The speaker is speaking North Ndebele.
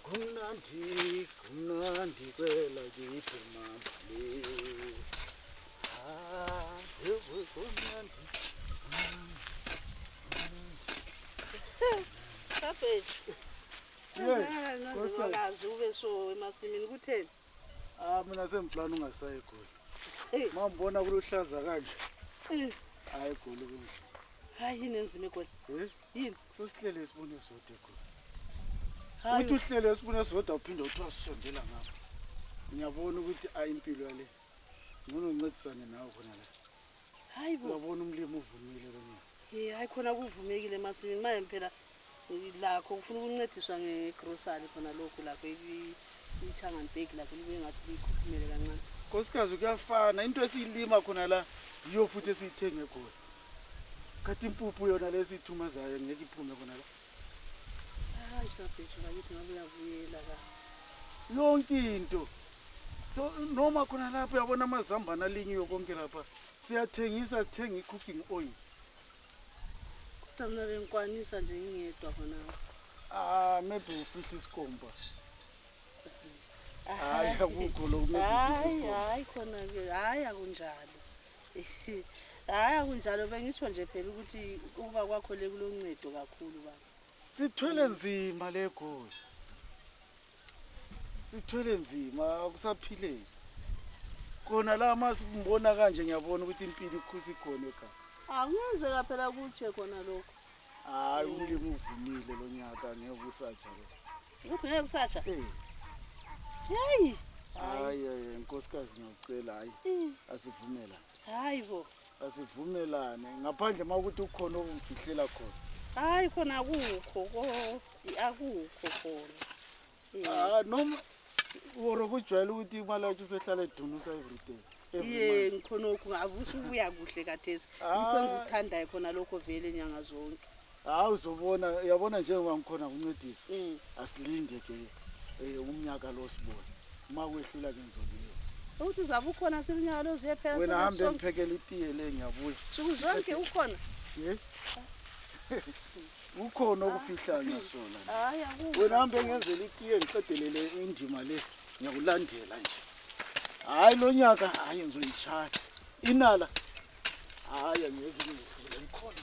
kumnandi kwela kithi mambali. Kumnandi. Kafethu. Ngakazi ube so emasimini kutheni? Mina semplana ungasayi Goli. Mambona kuluhlaza kanje. Hayi Goli kunje. Hayi yini enzime Goli? Yini? Sesihlele isibone sodwa Goli. Uthi uhlele isibone sodwa uphinde uthiwa sisondela ngapha. Ngiyabona ukuthi ayimpilo yale. Ngcono ngincedisane nawe khona la. Hayibo. Uyabona umlimo uvumile lo. Hayi khona kuvumekile emasimini manje phela lakho ufuna ukuncediswa ngegrocery khona lokho lapho iChangani Bag lapho libe ngathi likhuphumele kancane. Nkosikazi kuyafana into esiyilima khona la iyo futhi esiyithenge khona. Kathi impuphu yona lesithumazayo ngeke iphume khona la. Hayi Kafethu bakithi ngabe uyavuyela ka. Yonke into. So noma khona lapho uyabona amazambana alinyiwe konke lapha. Siyathengisa sithenga cooking oil. Mina bengikwanisa nje ngingedwa khona. Maybe ufihla isikomba. Hayi akukho lokho. Hayi khona ke hayi akunjalo. Hayi akunjalo bengisho nje phela ukuthi uba kwakho le kuloncedo kakhulu baba. Sithwele nzima le Goli. Sithwele nzima akusaphileki. Khona la masimbona kanje ngiyabona ukuthi impilo ikhusi khona ekhaya. Angenzeka phela kutshe khona lokho. Hayi umlimo uvumile lo nyaka ngeke usatsha lo. Ukho ngeke usatsha? Hayi nkosikazi ngiyacela hayi asivumela. Hayibo. Asivumelane ngaphandle makuthi ukhona okufihlela khona. Hayi khona akukho khona. Noma woro kujwayele ukuthi imali yakho usehlala edunusa everyday. Ngikhona lokhu ngabusa ubuya kuhle kathesi. Ngikho ngikuthandayo khona lokho vele nyanga zonke. Uzobona uyabona njengoba ngikhona ukuncedisa. Asilinde ke umnyaka lo sibone. Uma kwehlula ke ngizoliyo. Uthi uzabe ukhona seminyaka lo uziye phela. Wena hambe ngiphekele itiye le ngiyabuya. Suku zonke ukhona? Ukhona okufihlayo ngasona. Hayi akukho. Wena hambe ngenzele itiye ngiqedelele indima le ngiyakulandela nje. Hayi lo nyaka hayi ngizoyichaya. Inala. Hayi angeke ngikhona.